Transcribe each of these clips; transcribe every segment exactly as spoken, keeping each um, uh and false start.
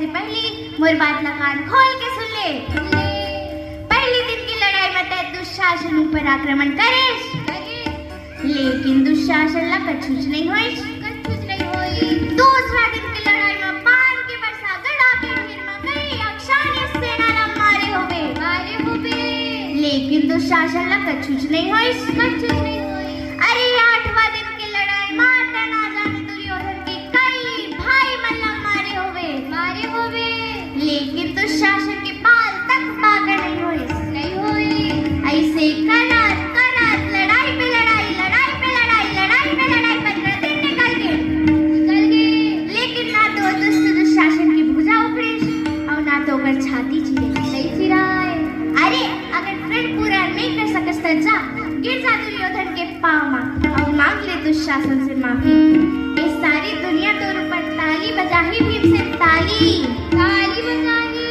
पहली मोर बात ला कान खोल के सुन ले। पहली दिन की लड़ाई में तै दुशासन ऊपर आक्रमण करेस, लेकिन दुशासन ला कछुच नहीं होइस। कछुच नहीं होइस। दूसरा दिन की लड़ाई में बाण के बरसा गड़ा के ढेर में कई अक्षाणी सेना ला मारे होबे। मारे होबे। लेकिन दुशासन ला कछुच नहीं होइस। कछुच नहीं होइस। अरे, आठवां दिन की लड़ाई में तै ना जाने दुर्योधन के कई भाई मन ला मारे होबे। मारे होबे। लेकिन दुशासन के बाल तक पाका नहीं होइस। नहीं होइस। ऐसे करत करत लड़ाई पे लड़ाई, लड़ाई पे लड़ाई, लड़ाई पे लड़ाई, पंद्रह दिन निकल गे। निकल गे। लेकिन ना तो दुष्ट दुशासन की भुजा उखड़े और ना तो ओकर छाती चिरे। नहीं चिराए। अरे, अगर प्रण पूरा नहीं कर सकस त जा, गिर जा दुर्योधन के पाँव मा और मांग ले दुशासन से माफी। ये सारी दुनिया तोर ऊपर ताली बजाही भीमसेन, ताली। ताली बजाही।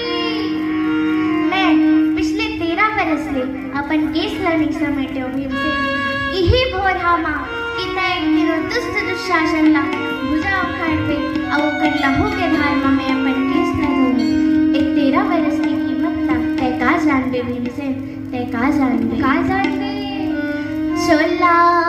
मैं पिछले तेरह बरस ले अपन केस ला नहीं समेटे हूँ भीमसेन। यही भोरहा मा कि तै एक दिन वो दुष्ट दुशासन ला भुजा उखाड़ पे और ओकर लहू के धार मा मैं अपन केस ला धोऊँ। एक तेरह बरस की कीमत ला तै का जानबे भीमसेन, तै का जानबे? का जानबे? छोला